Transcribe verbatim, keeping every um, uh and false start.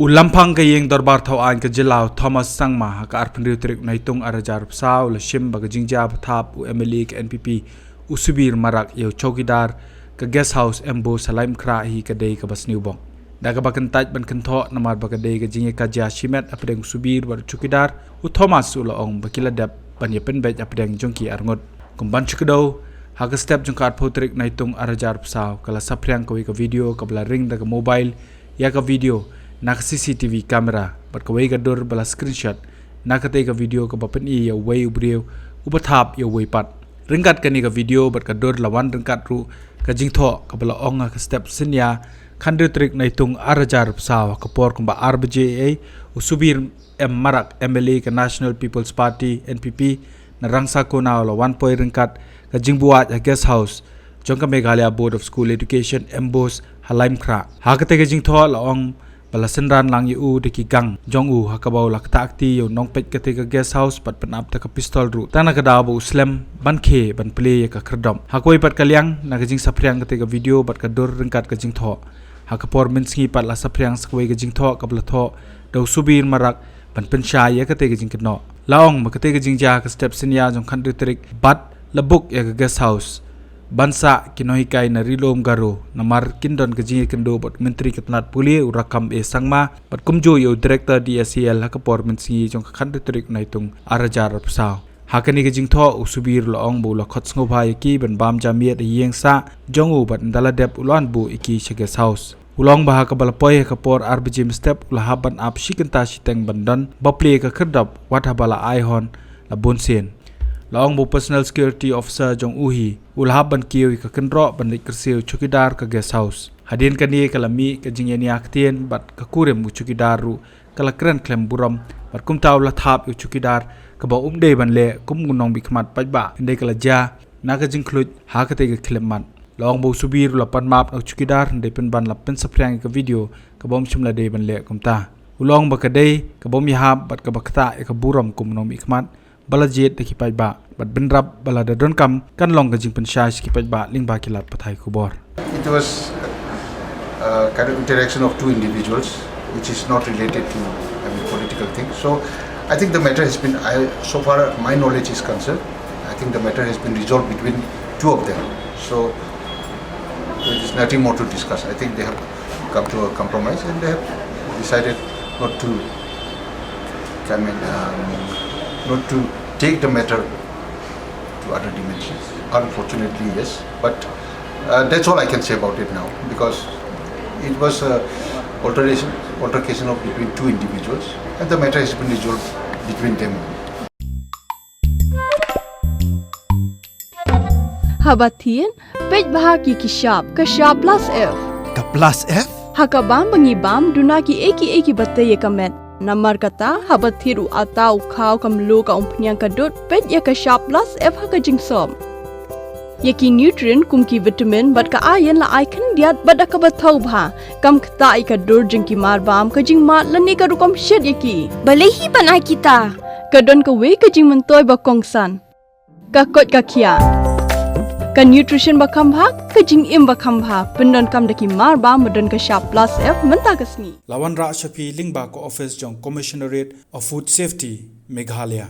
U Lamphang ka Ïing Dorbar Thawaiñ ka Jylla, u Thomas Sangma, ha ka arphew hynriew tarik Naitung arhajar arphew saw, u la shim ba ka jingjia ba thap u M L A ka N P P, u Subir Marak, ïa u chowkidar ka Guest House Ambush ha Laitumkhrah hi ka dei kaba sniew bok. Da kaba kyntait ban kynthoh namar ba ka dei ka jingïakajia shimet hapdeng u Subir bad u chowkidar, u Thomas u la ong ba ki la dep ban ïapynbeit hapdeng jong ki arngut. Kum ban shu kdew, ha ka step jong ka arphew tarik Naitung arhajar arphew saw, ka la saphriang kawei ka video kaba la ring da ka mobile, ïa ka video na ka C C T V camera, bad kawei ka dur ba la screenshot na katei ka video kaba pyni ïa uwei u briew uba thap ïa uwei pat. Ryngkat kane ka video bad ka dur la wan ryngkat ruh ka jingthoh kaba la ong ha ka step synñia, khathynriew tarik Naitung arhajar arphew saw, ha ka por kumba ar baje ei, u Subir M Marak, M L A ka National People's Party, N P P, na Rangsakonau la wan poi ryngkat ka jingbuaid ha Guest House jong ka Meghalaya Board of School Education, Ambush, ha Laitumkhrah. Ha katei ka jingthoh la ong ba la synran lang ïa u da ki gang jong u, ha kaba u la ktah kti ïa u nongpeit katei ka Guest House bad pynap da ka pistol ruh, tang na ka daw ba u slem ban khie ban plie ïa ka khyrdop. Ha kawei pat ka liang, na ka jingsaphriang katei ka video bad ka dur ryngkat ka jingthoh, ha ka por mynsngi pat la saphriang sa kawei ka jingthoh kaba la thoh da u Subir Marak ban pynshai ïa katei ka jingkynnoh. La ong ba katei ka jingjia ha ka step synñia jong khathynriew tarik bad la book ïa ka Guest House ban sah ki nonghikai na Ri-lum Garo, namar kin don ka jingïakynduh bad u Myntri ka tnad pule, u Rakkam A Sangma, bad kumjuh ïa u Director D S E L, ha ka por mynsngi jong ka khathynriew tarik Naitung arhajar arphew saw. Ha kane ka jingthoh, u Subir u la ong ba u la khot sngewbha ïa ki ban bam jam ïa ka ïing sah jong u bad ynda la dep u la wan buh ïa ki sha Guest House. U la ong ba ha kaba la poi ha ka por ar baje mynstep, u la hap ban ap shi kynta shiteng ban don ba plie ïa ka khyrdop, wat haba la ai hon la bun sien. La ong ba u Personal Security Officer jong u hi u la hap ban kiew ïa ka kynroh ban leit kyrsiew u chowkidar ka Guest House. Hadien kane ka la mih ka jingïania ktien bad ka kurim, u chowkidar ruh ka la kren khlem burom bad kumta u la thap ïa u chowkidar, kaba um dei ban leh kum u nongmihkhmat paidbah, hynrei ka la jia na ka jingkhluit ha katei ka khyllipmat. La ong ba u Subir u la pan map na u chowkidar, hynrei pynban la pynsaphriang ïa ka video kaba um shym la dei ban leh kumta. U la ong ba ka dei kaba um ïahap bad kaba ktah ïa ka burom kum u nongmihkhmat ba la jied da ki paidbah, bad bynrap ba lada donkam kan long ka jingpynshai sha ki paidbah lyngba ki lad pathai khubor. It was a kind of interaction of two individuals, which is not related to, I mean, political things. So I think the matter has been, I, so far my knowledge is concerned, I think the matter has been resolved between two of them. So there is nothing more to discuss. I think they have come to a compromise and they have decided not to, I mean, um, not to take the matter to other dimensions. Unfortunately, yes. But uh, that's all I can say about it now, because it was a alteration, altercation of between two individuals, and the matter has been resolved between them. Haba thied, peit bha ki ki shap, ka shap plus F. Ka plus F? Ha ka bam ba ngi bam, duna ki ei ki ei kiba tei ïa ka met. Namar kata, haba thied u atta, u khaw, ka mluh, ka umphniang, ka dud, peit ïa ka shap plus F ha ka jingsop. Ïa ki nutrient kum ki vitamin bad ka iron la ai khyndiat bad da kaba thaw bha. Kam ktah ïa ka dur jong ki marbam, ka jingmad lane ka rukom shet ïa ki. Balei hi ban ai kita? Ka don kawei ka jingmyntoi ba kongsan. Ka koit ka khiah. Ka nutrition ba kham bha, ka jingim ba kham bha, pyndonkam da ki marbam ba don ka shap plus F mynta ka sngi. La wanrah sha phi lyngba ka office jong Commissionerate of Food Safety, Meghalaya.